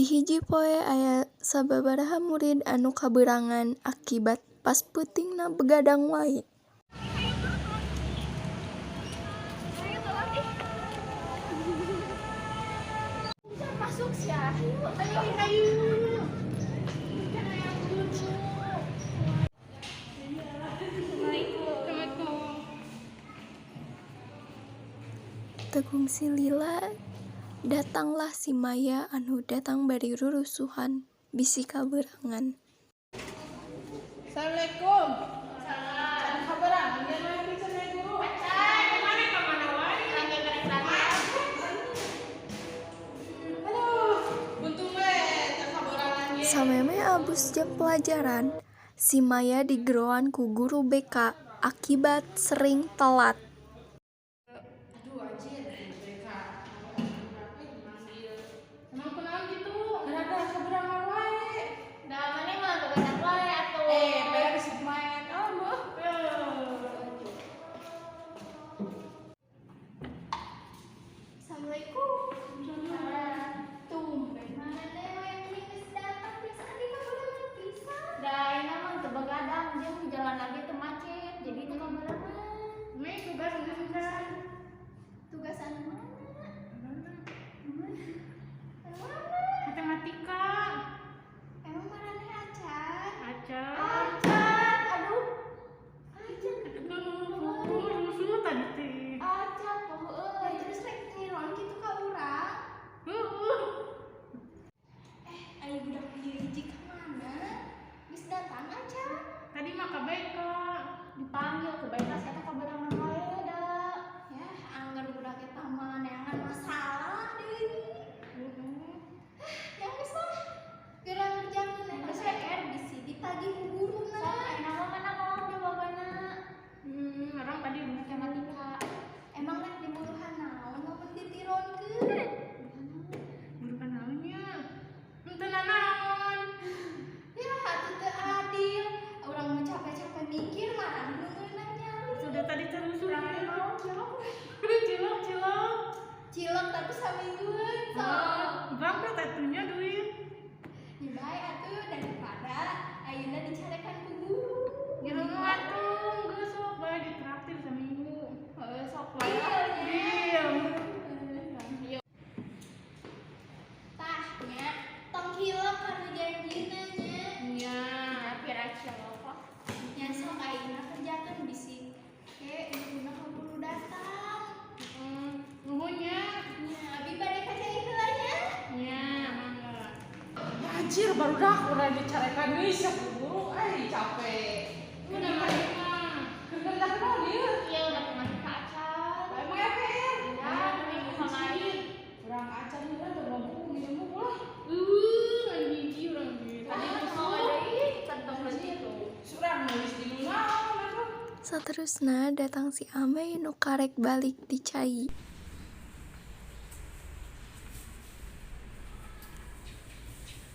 Di hiji poe aya sababaraha murid anu kabeurangan akibat pas peutingna begadang wae. Teu kungsi lila datanglah si Maya anu datang bari rurusuhan bisi kabeurangan. Assalamualaikum. Can kabaran nya mah can aya guru. Aduh, untung we can kabarangan ge. Samemeh abus jam pelajaran, si Maya digeroan ku guru BK akibat sering telat. Aduh, anjir, guru BK. Berapa yang manggil? Emang kunaon gitu? Rada kaberangan wae. Da maneh mah begadang wae atuh. Eh, beres main. Oh, mah. Assalamualaikum. Tumben maneh mah yang geus datang biasa di kaberangan pisan. Da ayeuna mah teu begadang jeung jalan lagi teu macet, jadi teu kaberangan. Nih tugas geus bisa. Tugas anu mana? Mana? Matematika. Emang maraneh acan? Acan. Acan, aduh. Acan. Aduh, rusuh tadi teh. Acan poho euy. Terus rek ngiron kitu ka urang. Heeh. Eh, aya budak ieu hiji ka mana? Geus datang acan? Tadi mah ka BK. Dipanggil ke BK sia teh kaberangan wae da. Ya, angger budak eta mah neangan masalah deui. Heeh. Ya geus lah. Geura ngerjakeun eta PR bisi ditagih ku guruna. Sok ayeuna mah mana naon jawabanna? Orang tadi Matematika. Emang rek diburuhan naon lamun ditironkeun? Burukan naonnya? Henteu nanaon. Ya, atuh teu adil. Urang nu capek-capek mikir maraneh nu ngeunah nyali. Sudah tadi terusuh. Cilok, cilok. Cilok tapi saminggueun sok. Ah, bangkrut atunya duit. Ya bae atuh daripada ayeuna dicarekan ku guru. Geus atuh, geus sok bae ditraktir saminggu. Heuh, sok wae. Deal. Tah nya, tong hilap kanu janjina nya. Nya. Pira cilok lah. Nya sok ayeuna kerjakeun bisi ke guruna kaburu datang. Heeh. Nuhun nya. Nya, abi bade ka cai heula nya. Nya, mangga. Anjir, barudak udah dicarekan deui sia ku guru, ai capek. Udah mah. Keur dah naon ieu? Iya, matematika acan. Emang ya PR? Ya, minggu kamari. Urang acan heula teu buku minjem buku lah. Ngan hiji urang ge. Tadi Tadi rusuh. deui, tentang gitu. Surang nulis di nu naon atuh. Saterusna datang si Amey nu karek balik ti cai.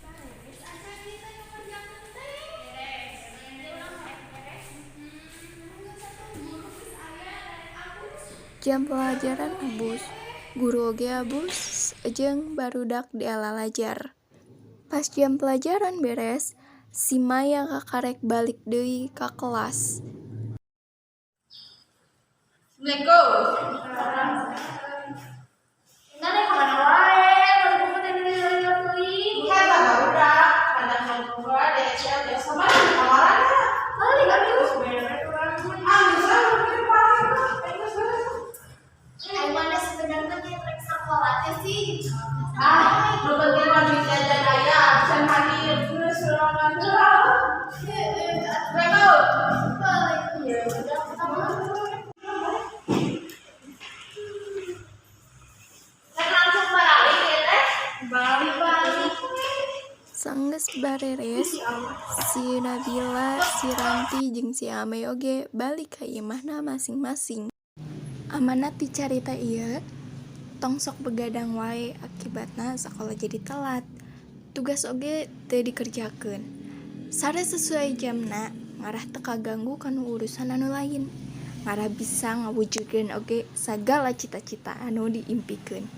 Beres acan ieu teh nu ngerjakeun teh. Beres. Urang beres. Geus atuh guru geus aya rek abus. Jam pelajaran abus, guru oge abus jeung barudak dialalajar. Pas jam pelajaran beres, si Maya kakarek balik deui ka kelas. Assalamualaikum. Nah, ka mana wae? Baru kumpul teh lila teuing. Bukan lah barudak, pada ngobrol di Excel biasa mah di kamarana. Balik atuh. Ah, geus ah, mungkin paling lah. Eh, geus beres. Ai mana sebenarnya teh rek sakola teh sih? Ah, nu penting mah duit jajan aya, bisa hadir. Geus urang mah heula. Heeh, Assalamualaikum. balik. Ya udah, sama. Kan langsung balik ya teh. Balik. Balik. Sanggeus bareres, si Nabila, si Ranti jeung si Amey oge balik ka imahna masing-masing. Amanat ti carita ieu, tong sok begadang wae akibatna sakola jadi telat. Tugas oge teu dikerjakeun. Sare sesuai jamna ngarah teu kaganggu kana urusan anu lain. Ngarah bisa ngawujudkeun oge sagala cita-cita anu diimpikeun.